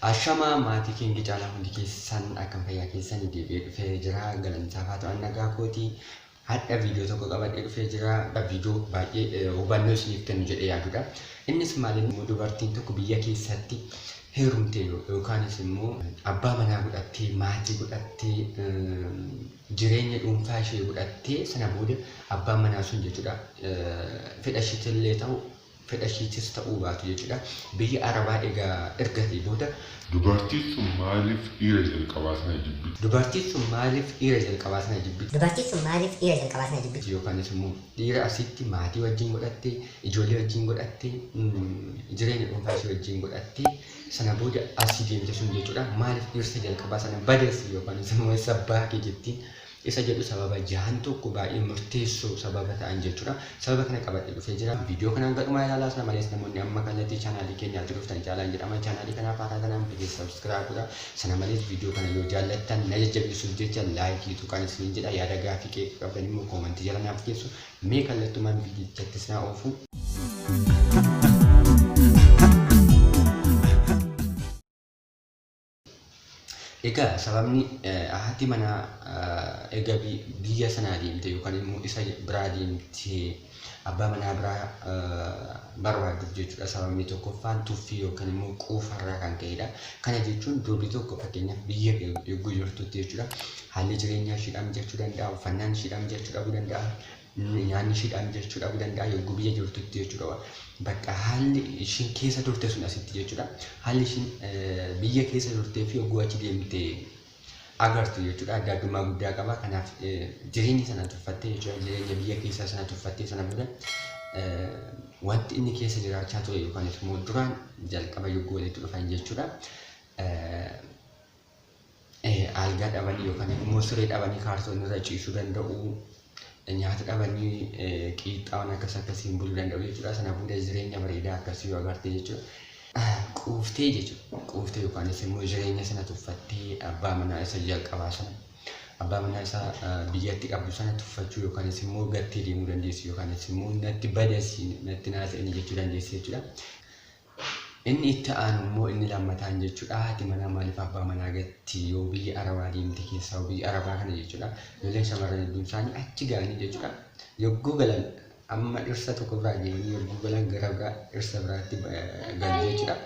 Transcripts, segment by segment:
Ashamaa maatii keenya caalaa hundi keessan akkam fayyaa keessan deebi'ee dhufee jira. Galantaa haa ta'an nagaa kootii. Hadha viidiyoo tokko qabadhee dhufee jira. Viidiyoo baay'ee hubannoo isiniif kennu jedhee yaadudha. Innis maali immoo dubartiin tokko biyya keessatti heerumtee yookaanis immoo abbaa manaa godhattee maatii godhattee jireenya dhuunfaa ishee godhattee sana booda abbaan manaa sun jechuudha fedha isheetillee ta'u fedha isheetis ta'uu baatu jechuudha. Biyya Arabaa egaa ergatee booda Dubartiin sun maaliif dhiira jalqabaa sana jibbiti? Dubartiin sun maaliif dhiira jalqabaa sana jibbiti? Dubartiin sun maaliif dhiira jalqabaa sana jibbiti? Yookaanis immoo dhiira asitti maatii wajjin godhattee, ijoollee wajjin godhattee, jireenya dhuunfaa ishee wajjin godhattee sana booda asii deemte sun jechuudha. Maaliif dhirsa jalqabaa sana badeessi yookaanis immoo isa baake jettiin isa jedhu sababa jahan tokko baay'ee murteessoo sababa ta'an jechuudha. Sababa kana qabadhee dhufee jira. Viidiyoo kanaan gadhumaa ilaalaa sana malees namoonni amma kallattii chaanaalii keenyaatti dhuftan caalaan jedhama. Chaanaalii kanaaf haaraa kanaan please subscribe godhaa. Sana malees viidiyoo kana yoo jaallattan na jajjabeessuuf jecha laayikii tuqaan isiniin jedha. Yaada gaaffii kee qabdan immoo koomantii jala naaf geessu. Mee kallattumaan viidiyichattis naa oofu. Egaa sababni haati manaa egaa biyya sanaa deemte yookaan immoo isa biraa deemte abbaa manaa biraa barbaadduuf jechuudha. Sababni tokkoffaan tuffii yookaan immoo quufarraa kan ka'edha. Kana jechuun durbi tokko fakkeenyaaf biyya yogguu jirtutti jechuudha. Haalli jireenyaa isheedhaan mijachuu danda'a, uffannaan isheedhaan mijachuu dhabuu danda'a, nyaanni isheedhaan mijachuu dhabuu danda'a yogguu biyya jirtutti jechuudha. Bakka haalli ishiin keessa turte sun asitti jechuudha. Haalli ishiin biyya keessa turtee fi yogguu achi deemte agartu jechuudha. Adda addummaa guddaa qaba. Kanaaf jireenya sana tuffattee jechuudha. Jireenya biyya keessaa sana tuffattee sana booda wanti inni keessa jiraachaa ture yookaan immoo duraan jalqaba yogguu walitti dhufan jechuudha. Algaa dhabanii yookaan immoo siree dhabanii kaartoonii irra ciisuu danda'u. Nyaata dhabanii qiixxaawwan akkas akkasiin buluu danda'u jechuudha. Sana booda jireenya bareedaa akkasii yoo agarte jechuudha. Quuftee jechuudha. Quuftee yookaanis immoo jireenya sana tuffattee abbaa manaa isa jalqabaa sana abbaa manaa isa biyyatti qabdu sana tuffachuu yookaanis immoo gattee deemuu dandeessi yookaanis immoo natti badasi natti naasa'ini jechuu dandeessi jechuudha. Inni itti aanu immoo inni lammataan jechuudha. Haati manaa maaliif abbaa manaa gatti yoo biyya Arabaa deemte keessaa biyya Arabaa kana jechuudha. Ijoolleen shamarran hedduun isaanii achi ga'anii jechuudha. Yogguu galan amma dhirsa tokko biraa deemanii yogguu galan gara biraa dhirsa biraatti galu jechuudha.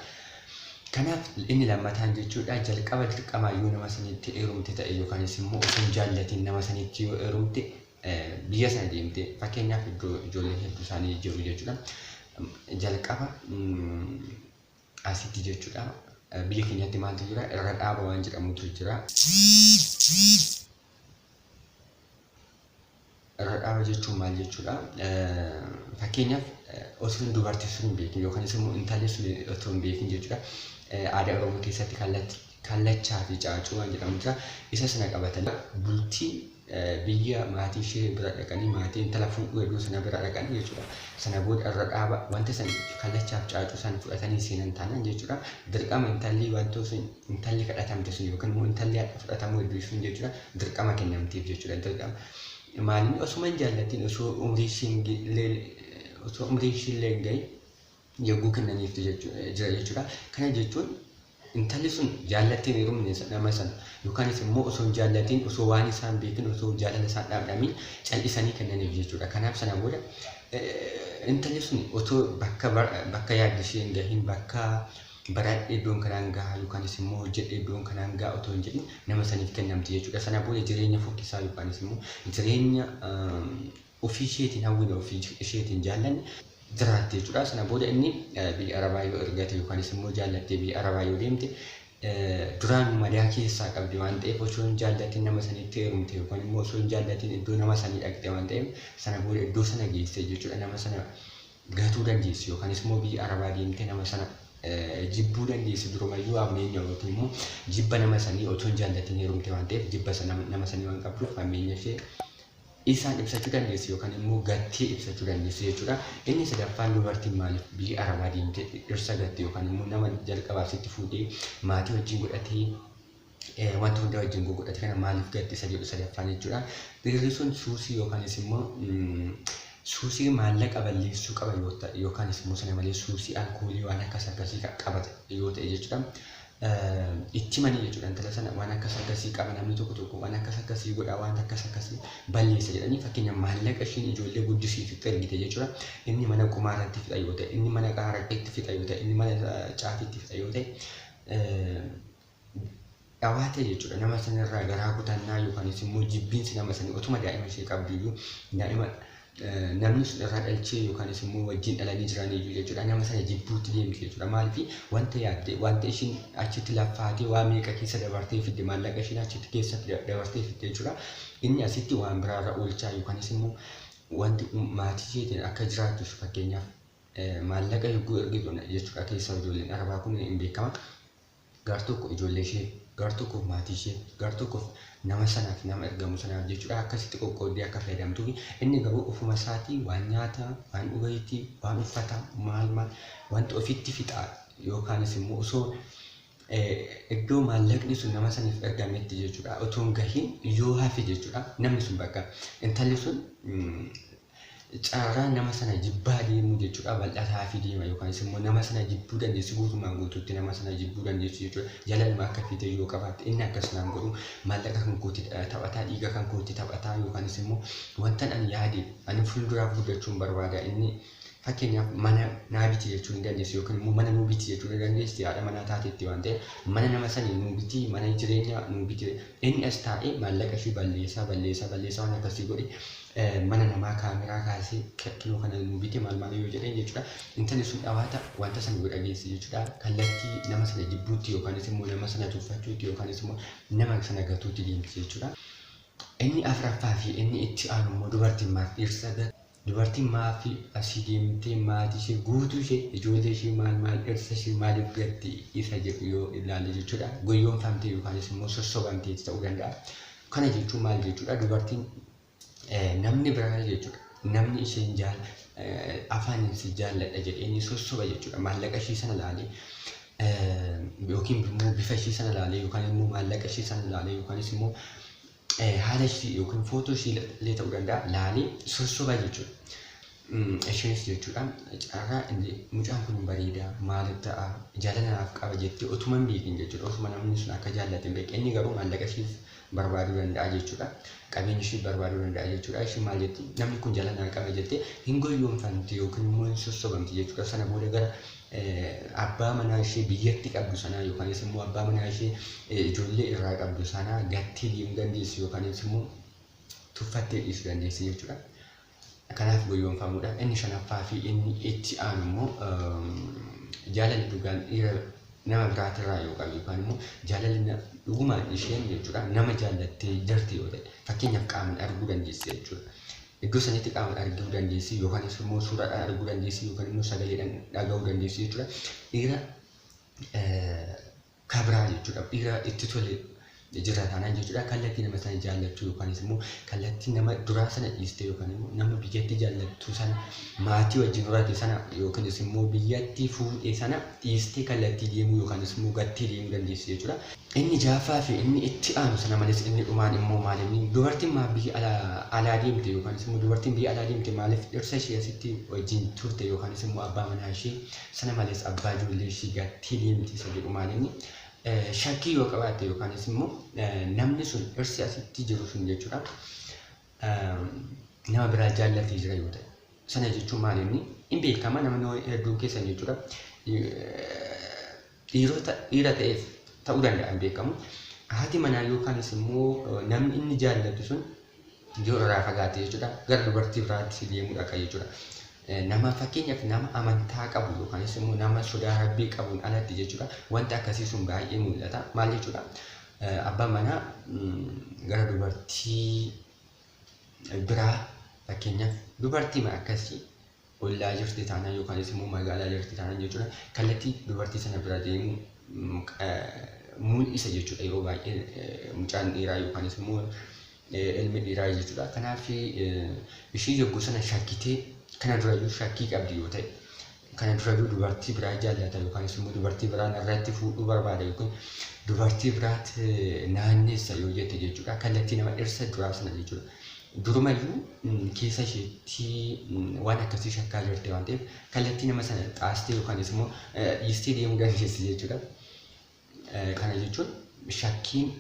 Kanaaf inni lammataan jechuudha jalqaba dirqamaa yoo nama sanitti heerumte ta'e yookaanis immoo osoo hin jaallatiin nama sanitti yoo heerumte biyya sana deemte fakkeenyaaf iddoo ijoolleen hedduu isaanii jiru jechuudha. Jalqaba asitti jechuudha biyya keenyatti maaltu jira irra dhaaba waan jedhamutu jira. Irra dhaaba jechuun maal jechuudha? Fakkeenyaaf osoo dubartii sun hin beekin yookaanis immoo intalli sun osoo hin beekin jechuudha. Aadaa Oromoo keessatti kallachaa fi caacuu waan jedhamu jira. Isa sana qabatanii bultii biyya maatii ishee bira dhaqanii maatii intala fuudhuu hedduu sana bira dhaqanii jechuudha. Sana booda irra dhaaba wanta san kallachaaf caacuu san fudhatanii seenan taanaan jechuudha. Dirqama intalli wantoota sun intalli kadhatamte sun yookaan immoo intalli fudhatamuu hedduu sun jechuudha. Dirqama kennamteef jechuudha. Dirqama maaliin osuma hin jaallatiin osoo umrii ishiin osoo umrii ishiin illee hin gahin yogguu kennaniif jira jechuudha. Kana jechuun intalli sun jaallattee hin heerumne nama sana yookaanis immoo osoo hin jaallatiin osoo waan isaan beekin osoo jaalala isaan dhamdhamiin cal'isanii kennaniif jechuudha. Kanaaf sana booda intalli sun osoo bakka yaadde ishee hin gahin bakka baradhee iddoon kanaan gahaa yookaanis immoo hojjedhee iddoon kanaan gahaa otoo hin jedhin nama saniif kennamti jechuudha. Sana booda jireenya fokkisaa yookaanis immoo jireenya ofii isheetiin hawwine ofii isheetiin jaallanne jiraatti jechuudha. Sana booda inni biyya Arabaa yoo ergate yookaanis immoo jaallattee biyya Arabaa yoo deemte duraan madaa keessaa qabdi waan ta'eef osoo hin jaallatin nama sanitti heerumte yookaan immoo osoo hin jaallatin iddoo nama sanii dhaqxe waan ta'eef sana booda iddoo sana geesse jechuudha. Nama sana gatuu dandeessi yookaanis immoo biyya Arabaa deemte nama sana jibbuu dandeessi durumayyuu hammeenya yookiin immoo jibba nama sanii otoo hin jaallatin heerumte waan ta'eef jibba sana nama sanii waan qabduuf hammeenya ishee isaan ibsachuu dandeessi yookaan immoo gattee ibsachuu dandeessi jechuudha. Inni sadaffaan dubartiin maaliif biyya Arabaa deemte dhirsa gatte yookaan immoo nama jalqabaaf sitti fuudhee maatii wajjin godhatee wanta hunda wajjin godhate kana maaliif gatte isa jedhu sadaffaan jechuudha. Dhiirri sun suusii yookaanis immoo suusii maallaqa balleessuu qaba yoo ta'e yookaanis immoo sana malee suusii alkoolii waan akkas akkasii qaba yoo ta'e jechuudha. Itti himanii jechuudha intala sana waan akkas akkasii qaba namni tokko tokko waan akkas akkasii godha waan akkas akkasii balleessa jedhanii fakkeenya maallaqa ishiin ijoollee guddisiifitti ergite jechuudha. Inni mana qumaaratti fixa yoo ta'e, inni mana qaaraqeetti fixa yoo ta'e, inni mana caafiitti fixa yoo ta'e dhawaa ta'e jechuudha. Nama sanarraa garaa kutannaa yookaanis immoo jibbiinsi nama sanii otuma daa'ima ishee qabdu iyyuu daa'ima namni sun irraa dhalchee yookaanis immoo wajjin dhalanii jiran iyyuu jechuudha. Nama sana jibbuutti deemti jechuudha. Maaliif wanta yaadde wanta ishiin achitti laffaatee waa meeqa keessa dabartee fidde maallaqa ishiin achitti keessatti dabartee fidde jechuudha. Inni asitti waan biraarra oolchaa yookaanis immoo wanti maatii isheetiin akka jiraattus fakkeenyaaf maallaqa yogguu ergitu jechuudha keessa ijoolleen arabaa kun hin beekama. Gar tokko ijoollee ishee, gar tokkoof maatii ishee, gar tokkoof nama sanaaf nama ergamu sanaaf jechuudha akkasitti qoqqooddee akka fayyadamtuuf inni garuu ofuma isaatii waan nyaataa, waan dhugaatii, waan uffataa, maal maal wanta ofitti fixaa yookaanis immoo osoo iddoo maallaqni sun nama saniif ergametti jechuudha otoo hin gahiin yoo hafe jechuudha namni sun bakka intalli sun carraa nama sana jibbaa deemuu jechuudha bal'ataa fi deema yookaanis immoo nama sana jibbuu dandeessi guutumaan guutuutti nama sana jibbuu dandeessi jechuudha jalaluma akka fiite yoo qabaatte inni akkas naan godhu maallaqa kan kootti taphataa dhiiga kan kootti taphataa yookaanis immoo wanta ani yaade ani fuulduraaf guddachuun barbaada inni fakkeenyaaf mana naa biti jechuu hin dandeessu yookiin immoo mana nuu biti jechuu hin dandeessi haadha manaa taateetti waan ta'eef mana nama sanii nuu biti mana jireenyaa nuu biti inni as taa'ee maallaqa ishii balleessaa balleessaa balleessaa waan akkasii godhe mana namaa kaameraa kaasee kinoo kana nuu biti maal maal yoo jedheen jechuudha intalli sun dhawaata wanta sana yoo dhageessi jechuudha kallattii nama sana jibbuutti yookaanis immoo nama sana tuffachuutti yookaanis immoo nama sana gatuutti deemti jechuudha. Inni afuraffaa fi inni itti aanu immoo dubartiin maaf dhirsa gatu. Dubartiin maafi asii deemtee maatii ishee guutuu ishee ijoollee ishee maal maal dhirsa ishee maaliif gatti isa jedhu yoo ilaalle jechuudha. Goyyoomfamtee yookaanis immoo sossobamtee ta'uu danda'a. Kana jechuun maal jechuudha dubartiin namni biraa jechuudha. Namni isheen afaaniin si jaalladha jedhee ni sossoba jechuudha. Maallaqa ishee sana ilaalee yookiin immoo bifa ishee sana ilaalee yookaan immoo maallaqa ishee sana ilaalee yookaanis immoo haala ishee yookiin footoo ishee illee ta'uu danda'a laalee sossoba jechuudha. Isheenis jechuudha carraa mucaan kun bareedaa maaliif ta'a jaalala naaf qaba jettee otuma hin beekin jechuudha. Osuma namni sun akka jaallate hin beekin inni garuu maallaqa isheef barbaaduu danda'a jechuudha. Qabeenya isheef barbaaduu danda'a jechuudha. Isheen maal jetti namni kun jaalala naaf qaba jettee hin goyyoomfamti yookiin immoo hin sossobamti jechuudha. Sana booda gara abbaa manaa ishee biyyatti qabdu sanaa yookaanis immoo abbaa manaa ishee ijoollee irraa qabdu sanaa gattee deemuu dandeessi yookaanis immoo tuffattee dhiisuu dandeessi jechuudha. Kanaaf goyyoomfamuudha. Inni shanaffaa fi inni itti aanu immoo jaalalli dhugaan dhiira nama biraatirraa yoo qabe yookaan immoo jaalalli dhugumaan isheen jechuudha nama jaallattee jirti yoo ta'e fakkeenyaaf qaamaan arguu dandeessi jechuudha. Iddoo sanitti qaamaan arguu dandeessi yookaanis immoo suuraadhaan arguu dandeessi yookaan immoo sagaleedhaan dhaga'uu dandeessi jechuudha. Dhiira kabraa jechuudha. Dhiira itti tole jira taanaan jechuudha. Kallattii nama sana jaallachuu yookaanis immoo kallattii nama duraa sana dhiistee yookaan immoo nama biyyatti jaallattu sana maatii wajjin horate sana yookaanis immoo biyyatti fuudhee sana dhiistee kallattii deemuu yookaanis immoo gattee deemuu dandeessi jechuudha. Inni ja'affaa fi inni itti aanu sana malees inni dhumaan immoo maaliif dubartiin maaf biyya alaa deemte yookaanis immoo dubartiin biyya alaa deemte maaliif dhirsa ishee asitti wajjin turte yookaanis immoo abbaa manaa ishee sana malees abbaa ijoollee ishee gattee deemte isa jedhu maaliif shakkii yoo qabaatte yookaanis immoo namni sun dhirsi asitti jiru sun jechuudha nama biraa jaallatee jira yoo ta'e sana jechuun maal inni hin beekama namni hedduun keessan jechuudha dhiirota dhiira ta'eef ta'uu danda'a hin beekamu. Haati manaa yookaanis immoo namni inni jaallatu sun yoo irraa fagaate jechuudha gara dubartii biraatti deemuu dhaqa jechuudha. Nama fakkeenyaaf nama amantaa qabu yookaanis immoo nama sodaa rabbii qabuun alatti jechuudha wanta akkasii sun baay'ee mul'ata. Maal jechuudha abbaan manaa gara dubartii biraa fakkeenyaaf dubartii akkasii ollaa jirti taanaan yookaanis immoo magaalaa jirti taanaan jechuudha kallattii dubartii sana bira deemuu mul'isa jechuudha yeroo baay'ee mucaan dhiiraa yookaanis immoo ilmi dhiiraa jechuudha. Kanaaf ishii yogguu sana shakkitee kana durayyuu shakkii qabdi yoo ta'e kana durayyuu dubartii biraa jaallata yookaanis immoo dubartii biraan irratti fuudhuu barbaada yookiin dubartii biraatti naanneessa yoo jette jechuudha kallattii nama dhirsa duraa sana jechuudha. Durumayyuu keessa isheetti waan akkasii shakkaa jirti waan ta'eef kallattii nama sana xaastee yookaanis immoo dhiistee deemuu dandeessi jechuudha. Kana jechuun shakkiin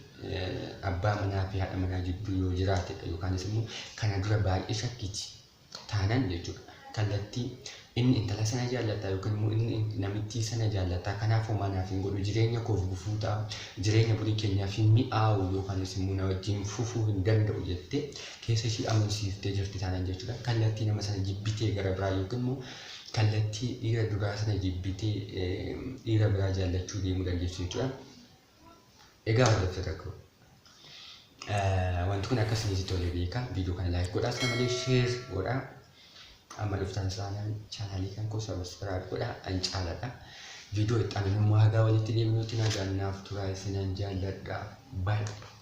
abbaa manaa fi haadha manaa jidduu yoo jiraatedha yookaanis immoo kana dura baay'ee shakkiiti taanan jechuudha. Kallattii inni intala sana jaallata yookiin immoo inni namittii sana jaallata, kanaafuu manaaf hin godhu, jireenya koof gufuu ta'a, jireenya bulii keenyaaf hin mi'aawu yookaanis immoo na wajjin fufuu hin danda'u jettee keessa ishii amansiiftee jirti taanan jechuudha. Kallattii nama sana jibbitee gara biraa yookiin immoo kallattii dhiira duraa sana jibbitee dhiira biraa jaallachuu deemuu dandeessu jechuudha. Egaa hordoftoota koo, wanti kun akka isinitti tole beeka. Viidiyoo kana like godhaa, sana malee share godhaa. Amma dhuftan chaanaalii kan koo subscribe godhaa, an caaladha. Viidiyoo itti aanu immoo hagaa walitti deebinutti nagaan naaf turaa, isinan jaalladha. Baay'ee.